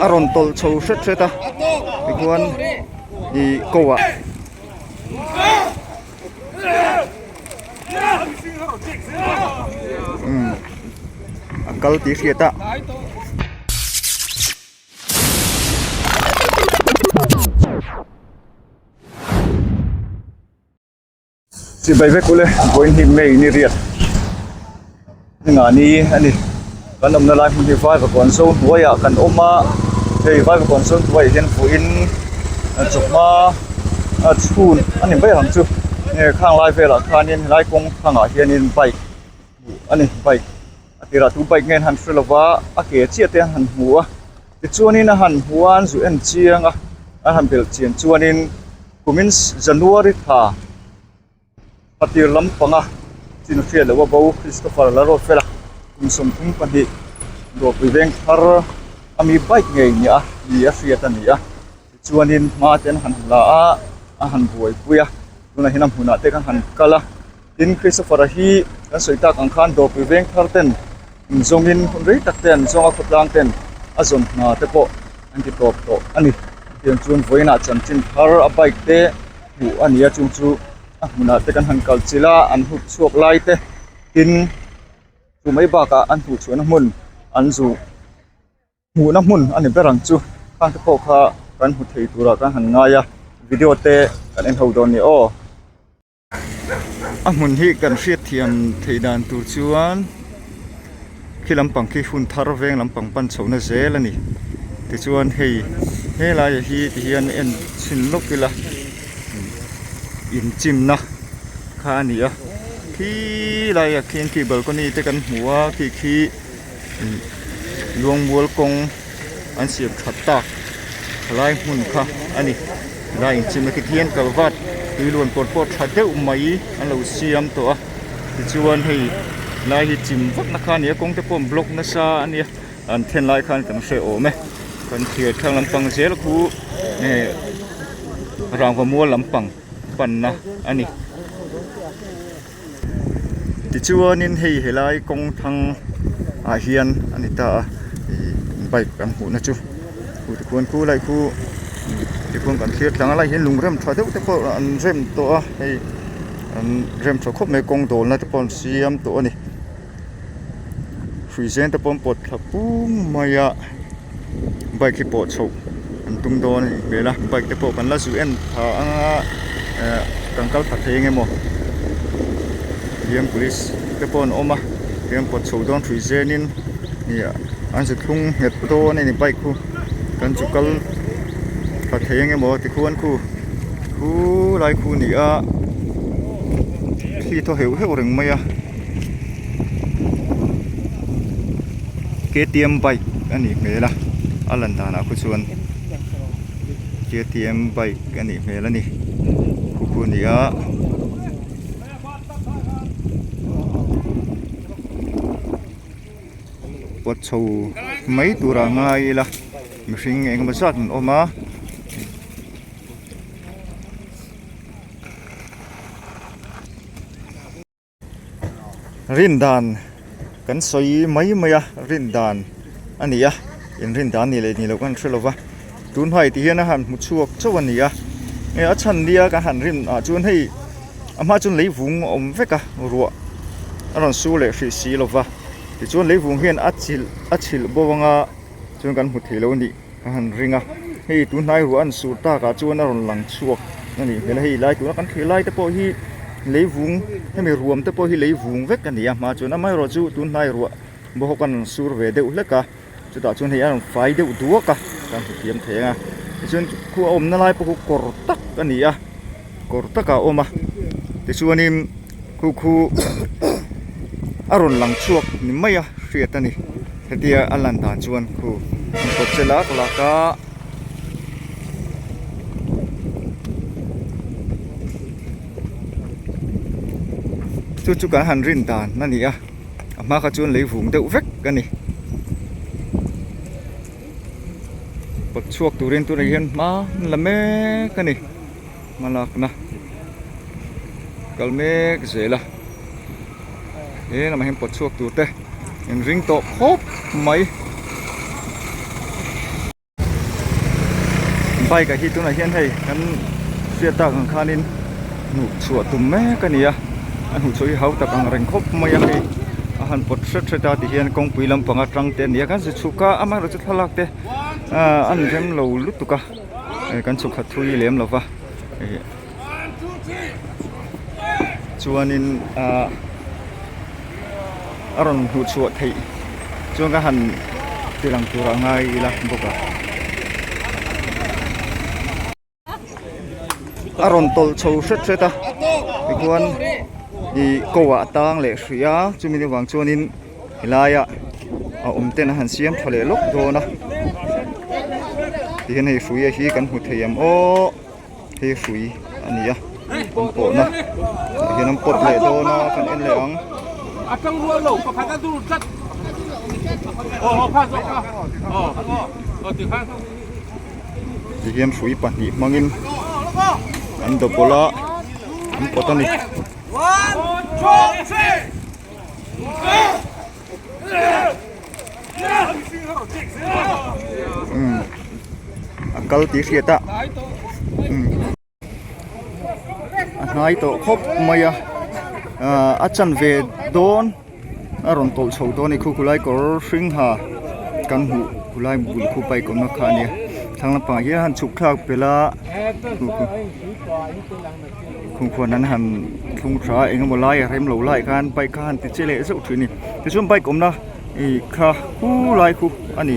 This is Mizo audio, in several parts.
a rawn tawlh chho hret hret a tichuan ih ko ah. Umm a kal tih hriat a. Chibai vek ule vawiin hi May ni riat engah ni a ni kan awmna lai hmun hi Vaivakawn zo hnuaiah kan awm a hei Vaivakawn zo hnuaiah hian vawiin chawhma a chhun a ni mai ang chu nge khang lai velah khanin helai kawng thangah hianin bike hmuh a ni bike a tirah tu bike nge an han hre lova a ke chiah te an han hmu a tichuanin a han hmu a an zu en chiang a an han belh chian chuanin. Kumin January thla patir lampanga chin hriat loh a bo Christopher Lalruatfela kum 32 dawrpui veng thar a mi bike ngei nia ni a hriat a ni a tichuanin hma te an han la a a han buaipui a tunah hian a hmunah te khan han kal a tin Christopher-a hi kan sawi tak ang khan dawrpui veng thar ten inzawngin hun rei tak te an zawng a khawtlang ten a zawn hna te pawh an ti tawp tawh a ni. Tiang chuan vawiinah chanchin thar a bike te hmuh a ni a chung chu a hmunah te kan han kal chilh a an hnuk chhuak lai te tin chu mai bakah an hmuh chhuahna hmun an zu hmuhna hmun a ni ber ang chu khang te pawh kha kan hmu thei turah kan han ngai a video te kan en ho dawn a ni aw. A hmun hi kan hriatthiam theih dan tur chuan khi lampang khi hun thar veng lampang pan chhohna zel a ni tichuan hei helaiah hi tihian en chhin lawk ila inchimna kha a ni a khi laiah khian khi balcony te kan hmu a khi khi Luangmual kawng an siam that tak thalai hmun kha a ni helai inchim a tikhian kalvat tui luan kawr pawh tha deuh mai an lo siam tawh a tichuan hei lai hi chim vak na kha a ni a kawng te pawh an block nasa a nia an then lai khan kan hre awm e kan thlir thlang lampang zel khu eh rangva mual lampang panna a ni. Tichuanin hei helai kawng thlang ah hian a ni ta a ih bike kan hmuhna chu khu tikhuan khu lai khu tikhuan kan thlir tlang a lai hian lung rem tha deuh te pawh an rem tawh a hei an rem tha khawp mai kawng dawlna te pawh an siam tawh a ni hruizen te pawh an pawt thla pum mai a bike hi pawh chhoh an tum dawn a nih hmel a bike te pawh kan la zu en tha ang a eh kan kal thla thei eng emaw tihian police te pawh an awm a tihian pawt chho dawn hrui zen in ih an zu thlung nghet dawn a ni bike khu kan zu kal thla thei eng emaw tikhuan khu khu lai khu a ni a thli thaw heuh heuh reng mai a. K_t_m bike a nih hmel a a lan danah khu chuan k_t_m bike a nih hmel a ni khu khu a ni a. Pawt chho mai turah ngai ila mihring engemaw zat an awm a. Rin dan kan sawi mai mai a rin dan a ni a in rin dan ni leh ni loh kan hre lo va tun hnuai tih hian a han hmu chhuak chauh a ni a hei a chhan nia ka han rin ah chuan hei a hma chuan leivung a awm vek a ruah a rawn sur leh hrih si lo va tichuan leivung hian a chilh a chhilh bo anga chuan kan hmu thei lo a nih. Ka han ring a hei tun hnai ruah an sur tak ah chuan a rawn lang chhuak a nih hmel a hei lai tuna kan thlir lai te pawh hi leivung hemi ruam te pawh hi leivung vek a ni a hma chuan amaherawh chu tun hnai ruah bawk an rawn sur ve deuh hlek a chutah chuan hei a rawn fai deuh duak a kan hmu thiam thei ang a tichuan khu a awmna lai pawh khu kawr tak a ni a kawr takah a awm a tichuanin khu khu a rawn lang chhuak ni mai a hriat a ni hetia a lan dan chuan khu an kawt che lak lak a. Chu chu kan han rin dan a ni a a hma kha chuan lei vung deuh vek a ni kawt chhuak turin tunah hian hma an la mek a ni. Hmalakna kal mek zel a he lamah hian pawt chhuak tur te in ring tawh khawp mai. Bike ah hi tunah hian hei kan hriat tak ang khanin hnuh chhuah tum mek a ni a, a hnuh chhuah hi hau tak ang reng khawp mai a hei a han pawt hret hret a tihian kawngpui lampang atang te a ni a kan zir chhuk a amaherawhchu thlalak te ahh an rem lo lutuk a kan chhuk khat thui lem lo va ih chuanin ahh a rawn hmuh chhuah theih chuan ka han ti lang turah ngai ila bawk a. A rawn tawlh chho hret hret a tichuan ih ko ah a tang leh hrih a chumi ni vang chuanin helaiah a awm ten a han siam tha leh lawk dawn a tihian hei hruia hi kan hmu thei ang aw. Hei hrui a ni a an pawhna tah hian an pawt leh dawn a kan en leh ang. Tihian hrui pahnih hmangin an double a an pawt a ni. Umm a kal tih hriat a umm a hnai tawh khawp mai a ahh a chanve dawn a rawn tawlh chho dawn a ni khu khulai kawr hring ha kan hmuh khulai bul khu bike awmna kha a nia thlang lampangah hian a han chhuk thlak belh a Khumkhuan an han thlung tha a engemaw lai a rem lo lai khan bike kha a han ti che leh zeuh thin a ni tichuan bike awmna ih kha khu lai khu a ni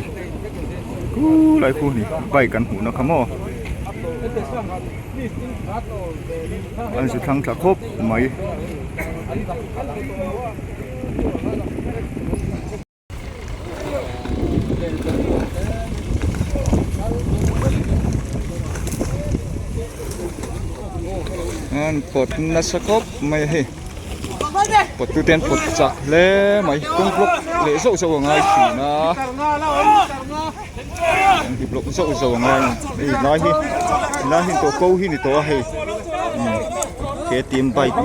khu lai khu a ni bike an hmuhna kha maw an zu thlang thla khawp mai. An pawt nasa khawp mai a hei pawt tu te an pawt chak hle mai kawng block leh zauh zauh a ngai thin a an ti block zauh zauh a ngai a ni hei lai hi lai hi tawh ko hi ni tawh a hei ktm bike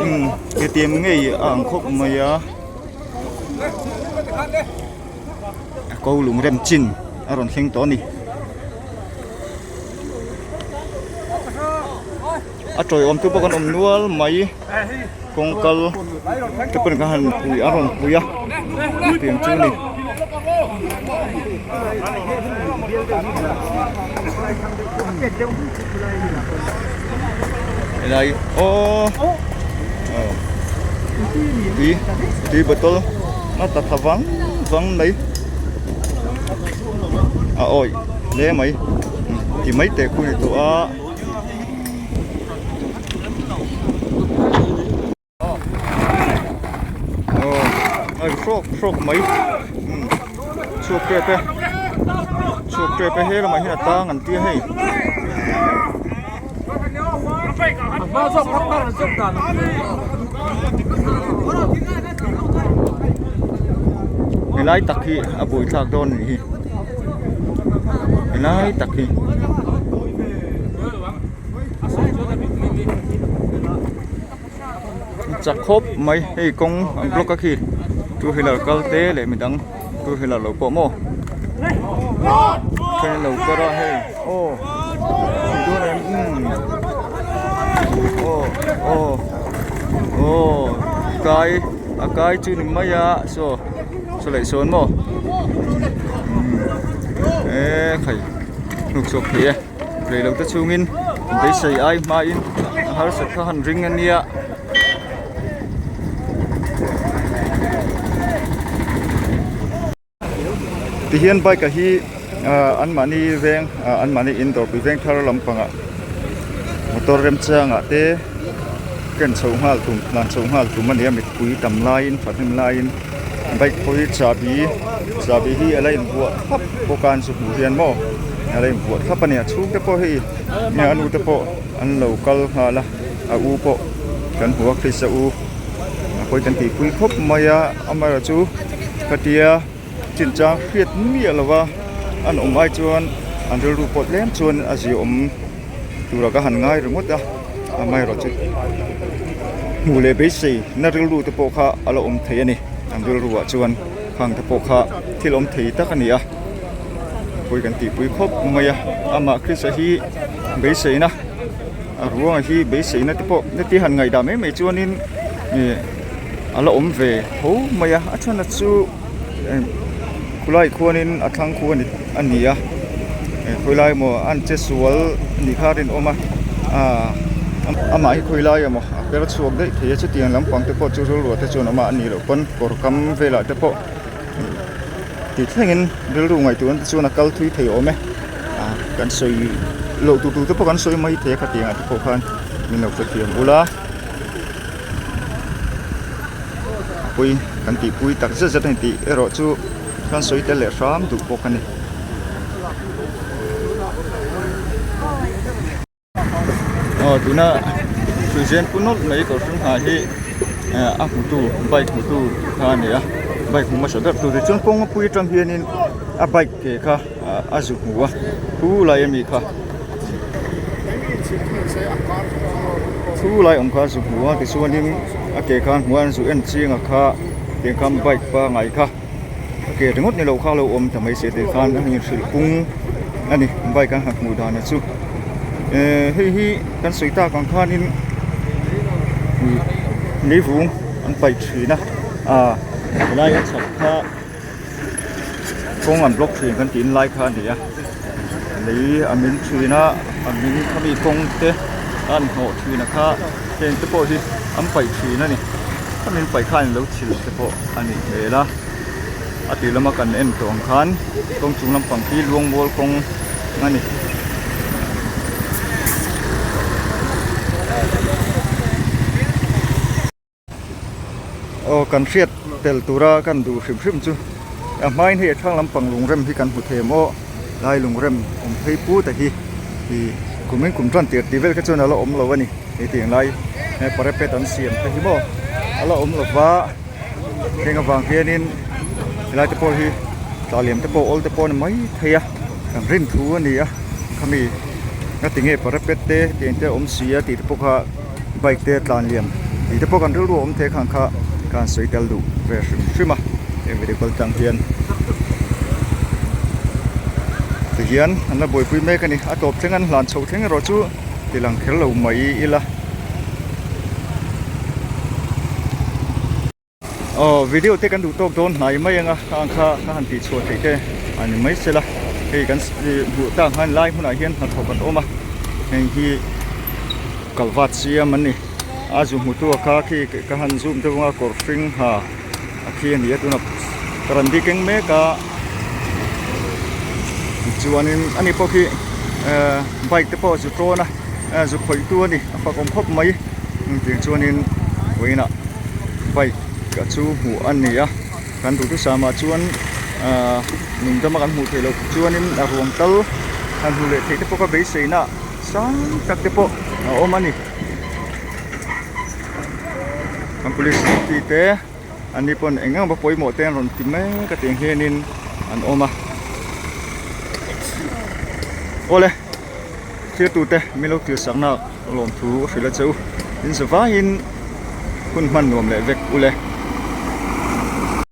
umm ktm ngei a ang khawp mai a. A ko lung rem chin a rawn thleng tawh a ni. A tawiawm tu pawh kan awm nual mai kawng kal te pawhin kan han pui a rawn pui a tiang chu a ni. Helai aw tui tui bottle a ta tha vang vang mai a awih hle mai ti mai teh khu ni tawh a. Aw a ri hrawk hrawk mai umm chhuak tep e chhuak tep e he lamah hian a tang an tia hei. Helai tak hi a buaithlak dawn a nih hi helai tak hi. Chak khawp mai hei kawng an block a khi two wheeler kal te leh midang two wheeler lo pawh maw then an lo kar a hei aw dawn em umm aw aw aw kai a kai chu ni mai a saw saw leh sawn maw umm e khai hnuk chhuak thei e. Rei lo te chhungin beisei ai hmain a harsat kha han ring a nia. Tihian bike ah hi ah anmahni veng ah anmahni in dawrpui veng thar lampangah motor remchangah te ken chhoh nghal tum tlan chhoh nghal tum a ni a mipui tam laiin thahnem laiin bike pawh hi chahbi chahbi hi a la invuah thlap bawk a an zu hmuh hian maw a la invuah thlap a ni a chhungte pawh hei nge a nu te pawh an lo kal nghal a a u pawh kan hmu a Krista u a pawi kan tihpui khawp mai a amaherawhchu khatia chinchang hriat miah lova an awm ai chuan an rilru pawh tlem chuan a ziaawm tura ka han ngai ringawt a amaherawhchu hmuh leh beisei na rilru te pawh kha a la awm thei a ni an rilru ah chuan khang te pawh kha thil awm thei tak a ni a. Pawi kan tihpui khawp mai a, amah Krista hi beiseina a ruangah hi beiseina te pawh heti han ngaihdah mai mai chuanin ih a la awm ve tho mai a, a chhan chu khulai khuanin a thlang khu a ni a khawilai emaw an che sual a nih kha a rinawm a aaa amah hi khawilai emaw a per chhuak daih thei a chutiang lampang te pawh chu rilru te chuan awm a a nih loh pawn kawr kam velah te pawh. Tih thlengin rilru ngaihtuahna te chuan a kal thui thei awm e ah kan sawi loh tur tur te pawh kan sawi mai thei a khatiang ah te pawh khan min lo hrethiam ula a pui kan tih pui tak zet zet a ni tih erawh chu kan sawi tel leh hram duh bawk a ni. Aw tuna hruizen pu nawlh mai kawr hring ha hi eh a hmutu bike hmutu kha a ni a bike hmu hmasa ber tur tichuan kawng a pui atang hianin a bike ke kha a zu hmu a thu lai ami kha thu lai awm kha a zu hmu a tichuanin a ke kha a hmu a an zu en chiang a kha tiang khan bike pangai kha. A ke ringawt ni loh kha a lo awm ta mai se tih khan a inhrilh pung a ni bike an han hmuh dan chu ehh hei hi kan sawi tak ang khanin ih leivung an paih thin a ah helai a chhak kha kawng an block thin kan tih lai kha a ni a lei a min thin a a min khami kawng te a an hnawh thin a kha heng te pawh hi an paih thin a ni. A min paih khan ilo chhil te pawh a nih hmel a a tih lama kan en tawh ang khan kawng chung lampang khi luangmual kawng a ni. Aw kan hriat tel tura kan duh hrim hrim chu a hmain hei a thlang lampang lungrem hi kan hmu thei em aw lai lungrem awm phei put a hi ih kumin kum tan tir tih vel kha chuan a la awm lo a ni. Hetiang lai he parapet an siam te hi maw a la awm lova heng avang hianin helai te pawh hi tla liam te pawh awl te pawh a ni mai thei a kan rin thu a ni a khami nga tinge parapet te hetiang te a awm si a tih te pawh kha bike te tlan liam tih te pawh kan rilru a awm thei khan kha ka han sawi tel duh ve hrim hrim a heng video kal tlang hian tihian an la buaipui mek a ni a tawp thleng an hlan chhoh thleng erawh chu. Ti lang kher lo mai ila. Aw video te kan duh tawk dawn hnai mai anga khang kha ka han tih chhuah theih te a ni mai sela hei kan hmuh tak khan lai hmunah hian hnathawk an awm a heng hi kalvat siam an ni a zu hmutu a kha khi ka han zoom deuh anga kawr hring ha. A khi a ni a tuna ka rawn bik eng mek a tichuanin ani pawh khi ehh bike te pawh a zu tawn a eh zu khawih tu a ni a fak awm khawp mai engtiang chuanin vawiinah bike chu hmuh a ni a kan duhthusam ah chuan ahh nungdama kan hmuh theih loh chuanin a ruang tal han hmuh leh theih te pawh ka beiseina sang tak te pawh a awm a ni. Kan police duty te an ni pawn eng eng va pawimawh te an rawn ti mek a tiang hianin an awm a awle thirtu te min lo tirsak na lawmthu a hrilh a che u in zavaiin hun hman nuam leh vek ule.